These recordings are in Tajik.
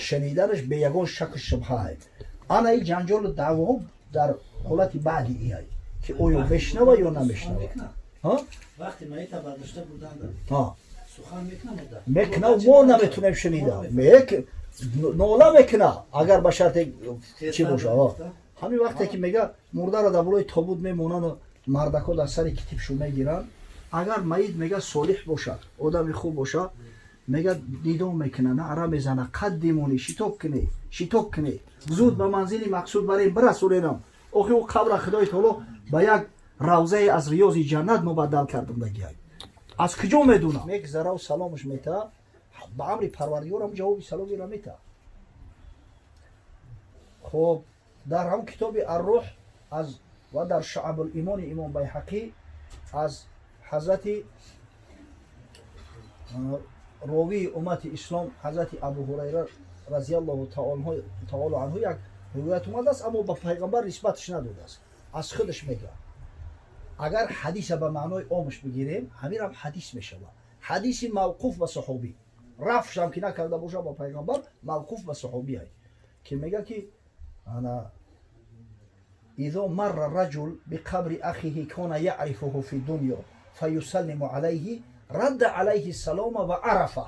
Шуниданаш бе ягон шаку шубҳа. Ана ин ҷанҷолу даъвоҳо дар ҳолати баъди иай, ки оё мешунава ё намешунава. Вақте маита бардошта бурданд, сухан мекунам. Мекуна, мо наметунем шунида. Нола мекуна, агар ба шарте чӣ боша. Ҳамин вақте ки мега, мурдаро дар болои тобут мемонану мардако дар сари китибшу мегиранд, агар маид, мега, солиҳ бошад, одами хуб боша, мега, нидо мекуна, наъра мезана: «Қаддимунӣ, шитоб кунӣ, шитоб кунӣ, зуд ба манзили мақсуд барем, бирасоненам». Охи, ӯ қабра Худои таоло ба як равзае аз риёзи ҷаннат мубаддал кардамдагиай. Аз куҷо медуна? Мегзараву саломаш мета, ба амри Парвардигорам ҷавоби саломеро мета. Хоб, дар ҳамн китоби Аррӯҳ аз ва дар Шуабулимони имом Байҳақӣ аз ҳазрати ровии уммати ислом, ҳазрати Абу Ҳурайра разиаллоҳу таоло анҳу, як ривоят омадааст, аммо ба пайғамбар нисбаташ надодааст, аз худаш мегӯяд. Агар ҳадиса ба маънои омаш бигирем, ҳаминам ҳадис мешавад, ҳадиси мавқуф ба саҳобӣ, рафшам ки накарда боша ба пайғамбар, мавқуф ба саҳобӣ, ки мега ки ана إذا مر الرجل بقبر أخيه كان يعرفه في الدنيا فيسلم عليه رد عليه السلام وعرفه.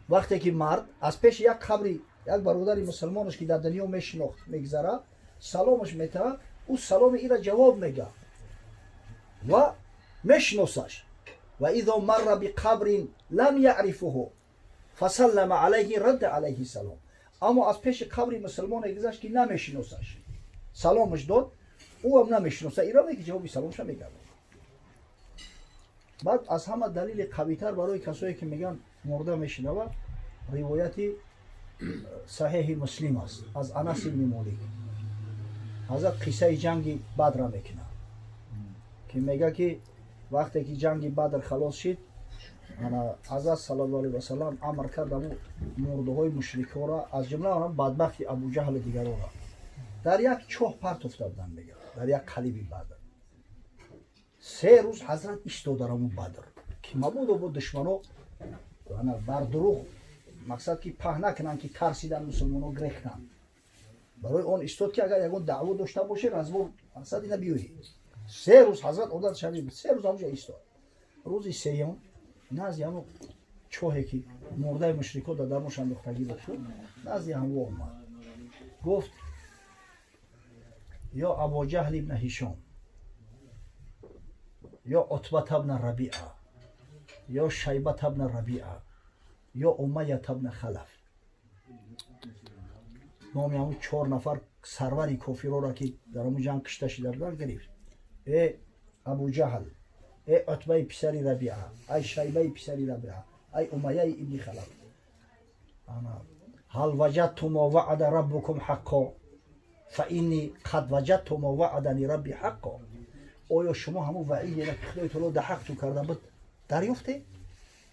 Вақте ки мард аз пеши як қабри як бародари мусулмонаш, ки дар дунё мешинохт, мегзара, саломаш метаҳад, ӯ саломи ира ҷавоб мега ва мешиносаш. وإذا مر بقبر لم يعرفه فسلم عليه رد عليه السلام. Аммо аз пеши қабри мусулмоне гузашт, ки намешиносаш, саломаш дод, ӯ ҳам намешиноса ира, ки ҷавоби саломша мегардад. Баъд аз ҳама далели қавитар барои касое, ки мегӯянд мурда мешинавад, ривояти Саҳеҳи Муслим аст аз Анас ибни Молик. Ҳазрат қиссаи ҷанги Бадра мекунад, ки мега, ки вақте ки ҷанги Бадр халос шид, ҳазрат саллаллоҳу алайҳи васалам амр кард, аму мурдаҳои мушрикҳоро, аз ҷумла бадбахти Абуҷаҳли дигарора, дар як чоҳ партофта буданд. Мега, дар як қалиби Бадр 3 рӯз ҳазрат истод дар аму Бадр, ки мабодо бо душмано бар дурӯғ, мақсад ки паҳн накунанд, ки тарсидан мусулмоно, грехтанд. Барои он истод, ки агар ягон даъво дошта боше, разбор, мақсад ина биёӣ. 3 рӯз ҳазрат одат шави, 3 рӯз ҳамуҷа истод. Рӯзи сеюм назди ҳамо чоҳе, ки мурдаи мушрико дар дармош андохтагӣ бошуд, назди ҳамво омад, гуфт: «Ё Абуҷаҳл ибна Ҳишом, ё Утбата бна Рабиа, ё Шайбата бна Рабиа, ё Умайята бна Халаф». Номи ҳамун чор нафар сарвари кофирора, ки дар ҳамун ҷанг кишта шида буданд, гирифт: «Э Абуҷаҳл, э Утбаи писари Рабиа, ай Шайбаи писари Рабиа, ай Умайяи ибни Халаф, هل وجدتم ما وعد ربكم حقا؟ فإني قد وجدت ما وعدني ربي حقا». Оё шумо ҳамун ваъидеро, ки Худои таоло дар ҳақту карда буд, дарёфте?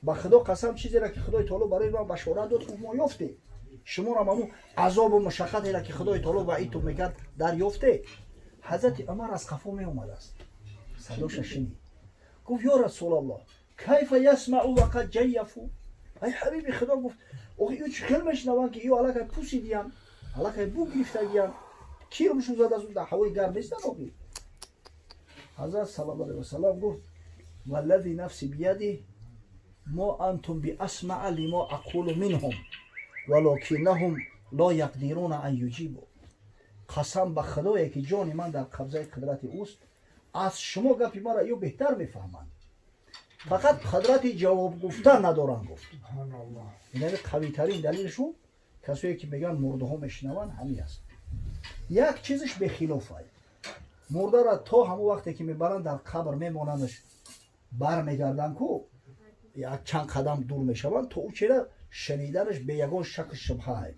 Ба Худо қасам, чизеро, ки Худои таоло барои ман башорат дод, мо ёфте. Шуморам ҳамун азобу мушаққатеро, ки Худои таоло ваъидту мекард, дарёфте? Ҳазрати Умар аз қафо меомадааст, садоша шинид, гуфт: «Ё Расулаллоҳ, كيف يسمع وقد جيفوا؟» Ай ҳабиби Худо, гуфт, охи ё чӣ хел мешунаванд, ки ё аллакай пусидиян, аллакай бу гирифтагиян, кирмшун задааст, дар ҳавои гарм нестан охи. Ҳазрат саллаллоҳу алайҳи васалам гуфт: «والذي نفسي بيده ما أنتم بأسمع لما أقول منهم ولكنهم لا يقدرون أن يجيبوا». Қасам ба Худое, ки ҷони ман дар қабзаи қудрати ӯст, аз шумо гапи мара ё беҳтар мефаҳманд, фақат қудрати ҷавоб гуфтан надоранд, гуфт. Инами қавитарин далилшун, касое ки мегӯянд мурдаҳо мешунаванд, ҳамин аст. Як чизиш бехилофай: мурдара то ҳамон вақте ки мебаранд, дар қабр мемонандаш, бармегарданд ку, як чанд қадам дур мешаванд, то ӯ чера шуниданаш бе ягон шаку шубҳа.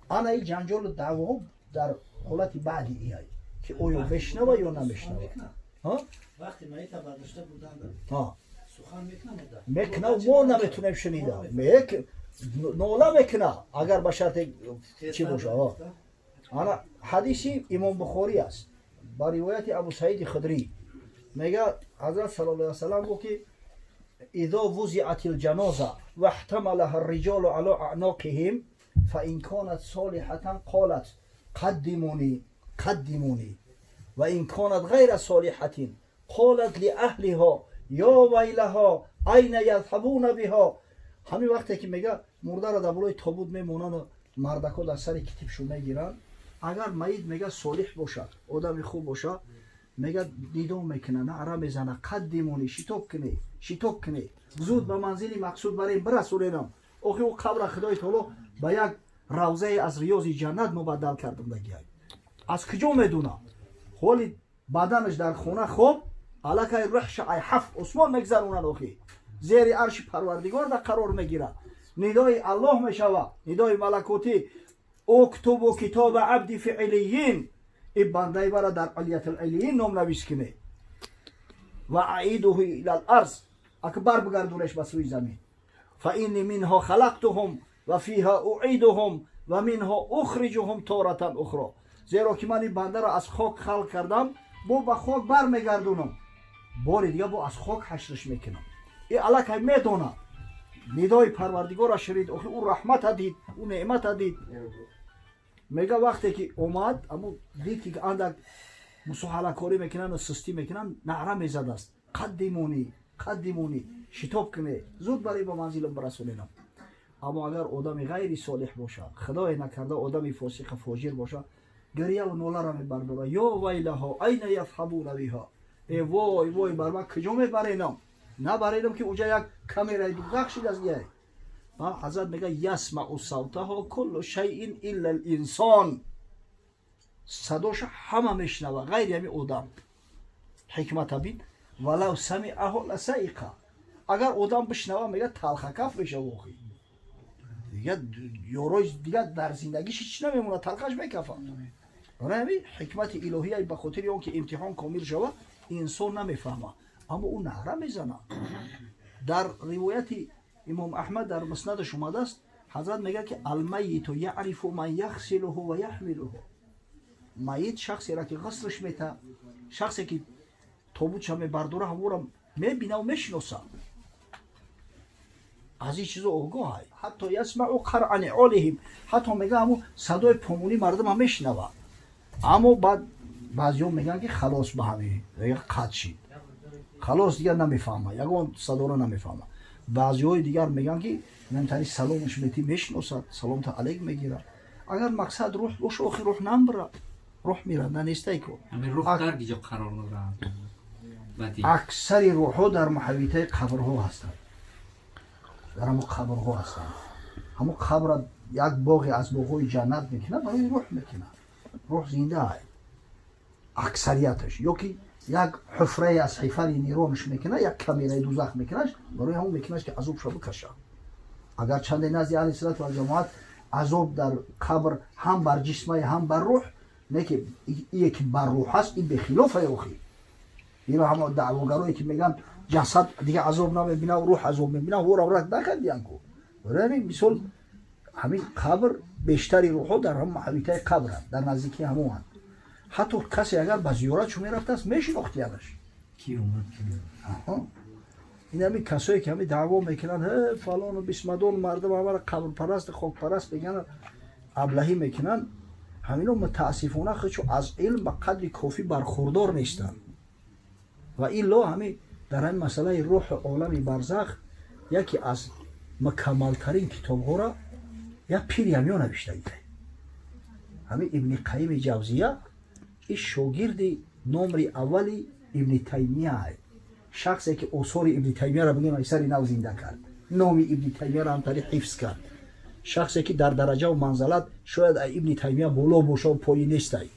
Ана ин ҷанҷолу даъвоҳо дар ҳолати баъди иай, ки оё мешунава ё намешунава. Вақте маита бардошта бурданд, сухан мекунам. Мекуна, мо наметунем шунида. Нола мекуна, агар ба шарте чӣ боша. Ана ҳадиси имом Бухорӣ аст ба ривояти Абу Саиди Худрӣ, мега, ҳазрат саллаллоҳу алайҳи васалам гуфт, ки إذا وضعت الجنازة واحتملها الرجال على أعناقهم فإن كانت صالحة قالت قدموني قدموني وإن كانت غير صالحة قالت لأهلها يا ويلها أين يذهبون بها. Ҳамин вақте ки мега мурдаро дар болои тобут мемонанд, мардако дар сари китибшу мегиранд, агар маид мега солиҳ бошад, одами хуб бошад, мега нидо мекуна, наъра мезана: قدموني, шитоб кунед, шитоб кунед, зуд ба манзили мақсуд барем, бирасоненам. Охи ӯ қабра Худои таоло ба як равзае аз риёзи ҷаннат мубаддал кардамдагиай. Аз куҷо медуна? Ҳоли баданаш дар хона хоб, аллакай рӯҳша ай ҳафт осмон мегзаронад, охи зери арши Парвардигор да қарор мегирад. Нидои Аллоҳ мешава, нидои малакутӣ: اكتبوا كتاب عبدي في عليين, и бандаи бара дар علية العليين номнавис кунед, وأعيدوه إلى الأرض, ака бар бигардонеш ба сӯи замин, فإني منها خلقتهم وفيها أعيدهم ومنها أخرجهم تارة أخرى. Зеро ки ман ин бандаро аз хок халқ кардам, бо ба хок бармегардонам, бори дига бо аз хок ҳашрш мекунам. И аллакай медонад, нидои Парвардигора шунид. Охи ӯ раҳмата дид, ӯ неъмата дид. Мега вақте ки омад, аммо дид ки андак мусоҳалакорӣ мекунанд, сустӣ мекунанд, наъра мезадааст: قدموني قدموني, шитоб куне, зуд барои ба манзилам бирасоненам. Аммо агар одами ғайри солиҳ бошад, худое накарда, одами фосиқа фоҷир бошад, гирьяву нолара мебардора: يا ويلها أين يذهبون بها, э вой, вой бар ман, куҷо мебаренам? Набаренам ки уҷа як камераи дузах шидааст. Яй ҳазрат мега: يسمع صوتها كل شيء إلا الإنسان. Садоша ҳама мешунава, ғайри ҳами одам. Ҳикмата бин: ولو سمعه لصعق. Агар одам бишнава, мега, талхакаф мешава. Охи дига ёрои дига дар зиндагиш ҳеч намемонад, талхаш мекафа. Барои ҳамин ҳикмати илоҳия, ба хотири он ки имтиҳон комил шава, инсон намефаҳма, аммо ӯ наъра мезана. Дар ривояти имом Аҳмад дар муснадаш омадааст, ҳазрат мегӯяд ки الميت يعرف من يغسله ويحمله. Майит шахсеро ки ғуслш мета, шахсе ки тобутша мебардора, ҳаморо мебинаву мешиноса, аз ин чизо огоҳай. حتى يسمع قرع نعالهم, ҳатто мега ҳамо садои помонӣ мардума мешунава. Аммо баъд баъзиҳо мегӯянд ки халос, ба ҳамин қат шид, халос, дигар намефаҳма, ягон садоро намефаҳма. Баъзиҳои дигар мегӯянд ки намтари саломаш метӣ, мешиносад, саломта алейк мегирад. Агар мақсад рӯҳ боша, охи рӯҳ намбирад, рӯҳ мирад нанестай ку. Рӯҳ дар киҷо қарор дорад? Аксари рӯҳҳо дар муҳавитаи қабрҳо ҳастанд, дар ҳамо қабрҳо ҳастанд. Ҳамо қабра як боғе аз боғҳои ҷаннат мекунад, барои рӯҳ мекунад, рӯҳ зинда. Аксарияташ ё ки як ҳуфрае аз ҳифари ниронаш мекунад, як камераи дузах мекунаш, барои ҳамон мекунаш ки азобша бикаша. Агар чанде назди аҳли суннат валҷамоат азоб дар қабр ҳам бар ҷисмай, ҳам бар рӯҳ, не ки ие ки бар рӯҳ аст, ин бехилофа. Охи иро ҳама даъвогарое ки мегӯянд ҷасад дига азоб намебина, рӯҳ азоб мебина, ҳора рад накардиян ку. Барои ҳамин, мисол, ҳамин қабр бештари рӯҳҳо дар ҳамон маҳавитаи қабранд, дар наздикии ҳамоанд. Ҳатто касе агар ба зиёрат чун мерафтааст, мешинохтиянаш. Ин ҳамин касое ки ҳамин даъво мекунанд, фалону бисмадон, мардум ҳамара қабрпараст, хокпараст мегӯянд, аблаҳӣ мекунанд, ҳамино мутаассифона худшо аз илм ба қадри кофӣ бархурдор нестанд. Ва илло ҳамин дар ҳамин масъалаи рӯҳу олами барзах яке аз мукаммалтарин китобҳоро як пири ҳамиё навиштагида, ҳамин Ибни Қайими Ҷавзия. И шогирди номри аввали Ибни Таймия, шахсе ки осори Ибни Таймияро бигӯем сари нав зинда кард, номи Ибни Таймияро ҳамтари ҳифз кард, шахсе ки дар дараҷаву манзалат шояд Ибни Таймия боло бошаву пои нестай.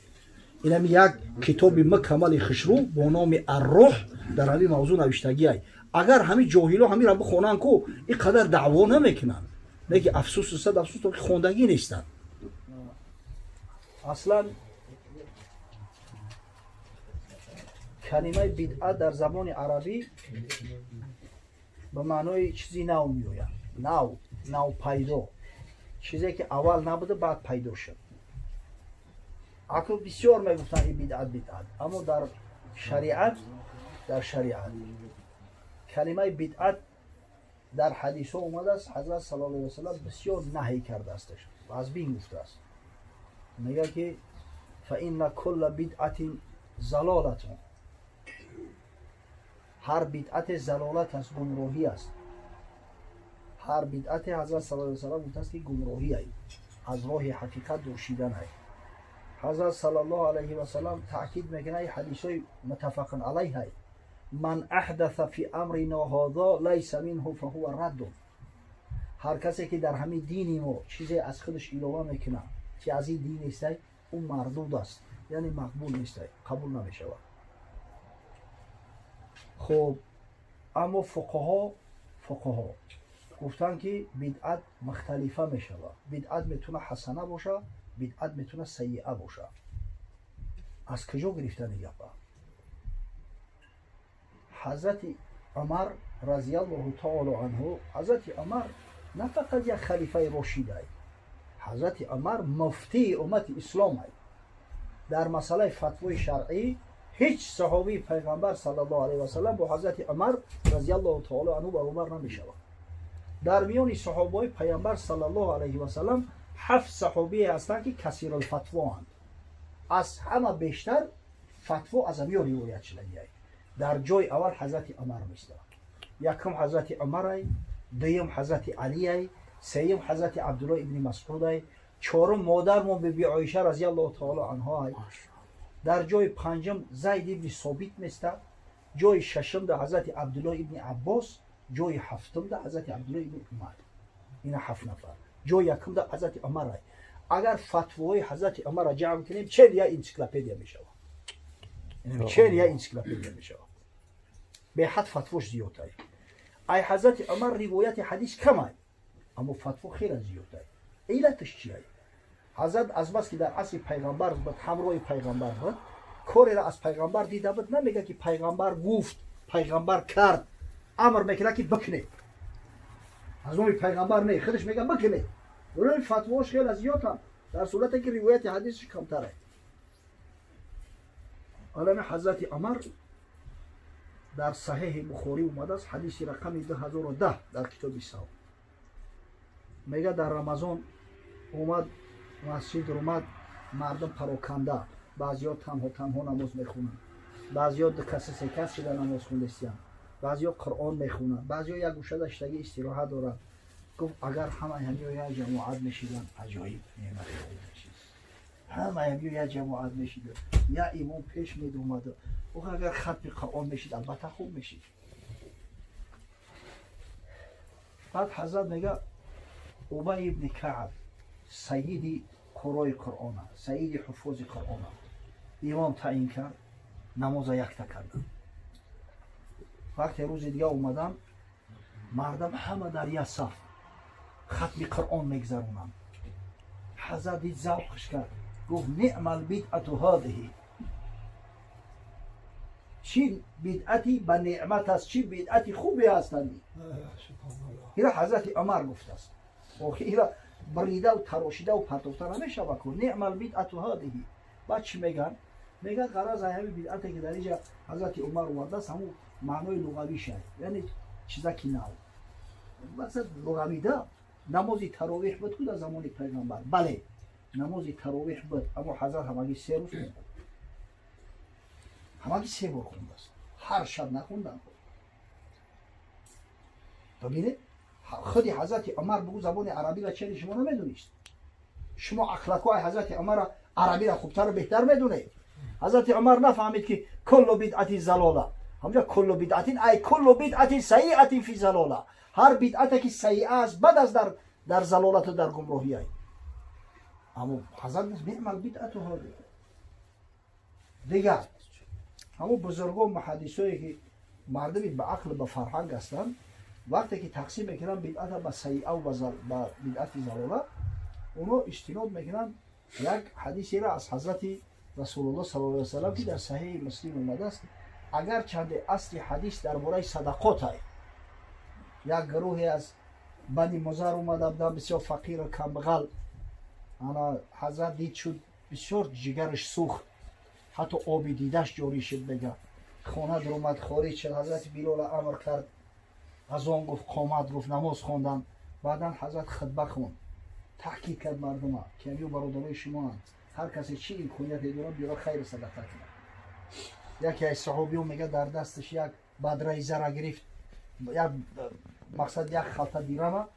Инами як китоби мукаммали хушрӯ бо номи Аррӯҳ дар ҳамин мавзӯъ навиштагиай. Агар ҳамин ҷоҳило ҳаминро бихонанд ку, ин қадар даъво намекунанд. Не ки афсӯсу сад афсӯс, ки хондагӣ нестанд аслан. Калимаи бидъат дар забони арабӣ ба маънои чизи нав меояд, нав, навпайдо, чизе ки аввал набуда, баъд пайдо шуд. Акл бисёр мегуфтанд ин бидъат, бидъат. Аммо дар шариат калимаи бидъат Дар ҳадисҳо омадааст, ҳазрат саллаллоҳу алайҳи васаллам бисёр наҳй кардаасташ ва аз бин гуфтааст. Мегӯяд ки фаинна кулла бидъатин залолатун, ҳар бидъате залолат аст, гумроҳӣ аст. Ҳар бидъате ҳазрат саллаллоҳу алайҳи васаллам гуфтааст ки гумроҳӣ ай, аз роҳи ҳақиқат дур шидан ай. Ҳазрат саллаллоҳу алайҳи васаллам таъкид мекунад, ҳадисҳои муттафақун алайҳ ай: ман аҳдаса фи амрино ҳозо лайса минҳу фаҳува раддун. Ҳар касе ки дар ҳамин дини мо чизе аз худаш илова мекунад, ки аз ин дин нестай, ӯ мардуд аст, яъне мақбул нестай, қабул намешавад. Хуб, аммо фуқаҳо гуфтанд ки бидъат мухталифа мешавад. Бидъат метавона ҳасана боша, бидъат метавона сайиа боша. Аз куҷо гирифтани гапа? Ҳазрати Умар разияллоҳу таоло анҳу, ҳазрати Умар на фақат як халифаи рошид ай, ҳазрати Умар муфтии уммати ислом ай. Дар масъалаи фатвои шаръӣ ҳеҷ саҳобии пайғамбар саллаллоҳу алайҳи васаллам бо ҳазрати Умар разияллоҳу таоло анҳу баробар намешавад. Дар миёни саҳобаҳои пайғамбар саллаллоҳу алайҳи васаллам 7 саҳобие ҳастанд ки касирулфатвоанд. Аз ҳама бештар фатво аз ҳамиё ривоят шудагиай. Дар ҷои аввал ҳазрати Умар меистад. Якум ҳазрати Умарай, дуюм ҳазрати Алиай, сеюм ҳазрати Абдуллоҳ ибни Масъудай, чорум модармон биби Оиша разияллоҳу таоло анҳоай. Дар ҷои панҷум Зайд ибни Собит меистад, ҷои шашум да ҳазрати Абдуллоҳ ибни Аббос, ҷои ҳафтум да ҳазрати Абдуллоҳ ибни Умар. Ина 7 нафар. Ҷои якум да ҳазрати Умарай. Агар фатвоҳои ҳазрати Умарро ҷамъ кунем, 41 энсиклопедия мешавад. 41 энсиклопедия мешавад. Беҳад фатвош зиёд ай. Ай ҳазрати Умар ривояти ҳадис камай, аммо фатво хеле зиёд ай. Иллаташ чи ай? Ҳазрат азбаски дар асри пайғамбар буд, ҳамроҳи пайғамбар буд, кореро аз пайғамбар дида буд, намегӯяд ки пайғамбар гуфт, пайғамбар кард, амр мекунад ки бикунед. Аз номи пайғамбар не, худаш мегӯяд бикунед. Барои фатвош хеле зиёданд, дар сурате ки ривояти ҳадисаш камтар ай. Алами ҳазрати Умар дар саҳеҳи Бухорӣ омадааст, ҳадиси рақами 2010 дар китоби савм. Мегӯяд дар Рамазон омад масҷид омад, мардум пароканда, баъзиҳо танҳо танҳо намоз мехонанд, баъзиҳо ду каса се кас шида намоз хондестиянд, баъзиҳо Қуръон мехонанд, баъзиҳо як гӯшада шидаги истироҳат доранд. Гуфт агар ҳамаи ҳамиё як ҷамоат мешиданд, аҷоиб неъмати хуб мешид. Ҳамаи ҳамиё як ҷамоат мешид, як имом пеш медомад, ӯ агар хатми Қуръон мешид, албатта хуб мешид. Баъд ҳазрат мега Убай ибни Каъб сайиди қурои Қуръона, сайиди ҳуффози Қуръона, имом таъин кард, намоза якта карданд. Вақте рӯзи дига омадам, мардам ҳама дар як саф хатми Қуръон мегзаронанд. Ҳазрат дид, завқш кард, гуфт неъмал бидъату ҳадиҳи, чӣ бидъати ба неъмат аст, чӣ бидъати хубе ҳастанд. Ира ҳазрати Умар гуфтааст. Охи ира бридаву тарошидаву партофта намешавад ку. Неъмал бидъату ҳадиҳи. Баъд чӣ мегӯянд? Мегӯянд ғараз ай ҳамин бидъате ки дар инҷа ҳазрати Умар овардааст, ҳамун маънои луғавишай, яъне чизаки нав. Масалан луғавида намози таровиҳ буд ку дар замони пайғамбар? Бале, намози таровиҳ буд, аммо ҳазрат ҳамагӣ 3 рӯз хонд. Ҳамагӣ 3 бор хондааст, ҳар шаб нахонданд. Бибинед, худи ҳазрати Умар бугу забони арабиро чери шумо намедонист. Шумо ақлакҳои ҳазрати Умарро арабиро хубтару беҳтар медонед. Ҳазрати Умар нафаҳмид ки куллу бидъати залола, ҳамҷа куллу бидъатин ай куллу бидъатин сайиатин фи залола, ҳар бидъате ки сайиа аст, бад аст дар залолату дар гумроҳӣ ай. Аммо ҳазрат гуфт неъмал бидъату ҳодиҳ. Дигар ҳамон бузургон муҳаддисое ки мардуми ба ақлу ба фарҳанг ҳастанд, вақте ки тақсим мекунанд бидъата ба сайиаву ба бидъати залола, оно истинод мекунанд як ҳадисеро аз ҳазрати Расулуллоҳ саллаллоҳу алайҳи васаллам ки дар саҳеҳи Муслим омадааст. Агар чанде асли ҳадис дар бораи садақот ай, як гурӯҳе аз Бани Музар омада буданд, бисёр фақиру камбағал. Ана ҳазрат дид шуд, бисёр ҷигараш сӯхт, ҳатто оби дидаш ҷорӣ шуд. Мега хона даромад, хориҷ шуд, ҳазрати Билола амр кард. Азон гуфт, қомат гуфт, намоз хондан. Баъдан ҳазрат хутба хонд, таъкид кард мардума, ки амиё бародарои шумоанд, ҳар касе чӣ имконияте дорад, биёра хайру садақа кунад. Яке аз саҳобиён мега, дар дасташ як бадраи зара гирифт, як мақсад, як халта дирама.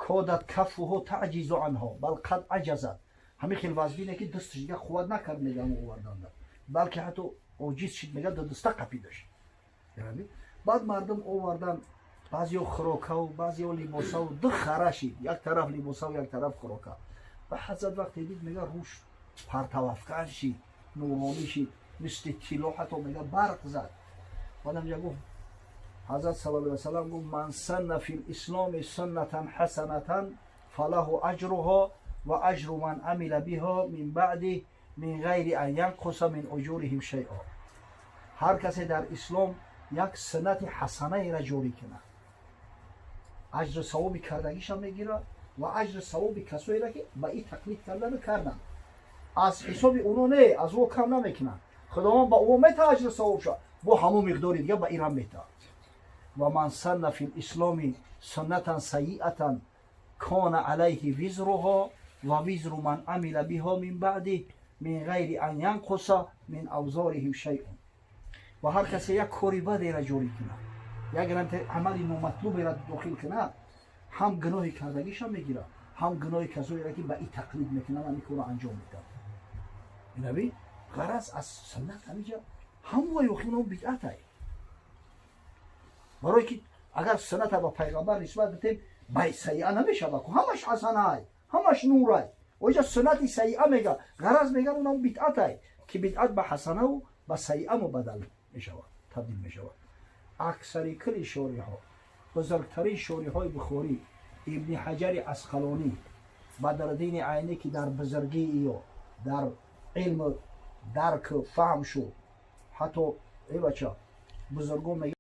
كادت كفه تعجز عنها بل قد عجزت. Ҳамин хел вазбине, ки дасташ дига қувват накард, мега, оварданда, балки ҳатто оҷиз шид, мега, даста қапидаш. Баъд мардум овардан, баъзеҳо хӯрокаву баъзеҳо либосаву, ду хара шид, як тараф либосаву, як тараф хӯрока. Ба ҳазрат вақте дид, мега, рӯш партавафкан шид, нуронӣ шид, мисли тилло, ҳатто мега, барқ зад. Баъдам ҷа гуфт, ҳазрат صلى الله عليه وسلم гуфт: من سن في الإسلام سنة حسنة فله أجرها وأجر من عمل بها من بعده من غير أن ينقص من أجورهم شيئا. Ҳар касе дар ислом як суннати ҳасанаеро ҷорӣ кунад, аҷру савоби кардагиша мегирад ва аҷру савоби касоеро, ки ба ин тақлид кардану карданд. Аз ҳисоби оно не, аз ӯ кам намекунанд. Худованд ба ӯ мета аҷру савобша, бо ҳамон миқдори дига ба ирам метаҳад. ومن سن في الإسلام سنة سيئة كان عليه وزرها ووزر من عمل بها من بعده من غير أن ينقص من أوزارهم شيء. Ва ҳар касе як кори бадеро ҷорӣ кунад, як амали номатлуберо дохил кунад, ҳам гуноҳи кардагиша мегирад, ҳам гуноҳи касоеро, ки ба и тақлид мекунанд, ҳамин корро анҷом медиҳанд. Инаби ғараз аз суннат ҳамиҷа ҳамвай охино бидъатай, барое ки агар сунната ба пайғамбар нисбат бидем, бай сайиа намешава ку, ҳамаш ҳасанай, ҳамаш нурай. Оҷа суннати сайиа мега, ғараз меган, унам бидъатай, ки бидъат ба ҳасанаву ба сайиа мубаддал мешавад, табдил мешавад. Аксари кулли шориҳо, бузургтарин шориҳои Бухорӣ, Ибни Ҳаҷари Асқалонӣ, Бадриддини Айнӣ, ки дар бузургии ё дар илму дарку фаҳм шуд, ҳатто э бача бузургон.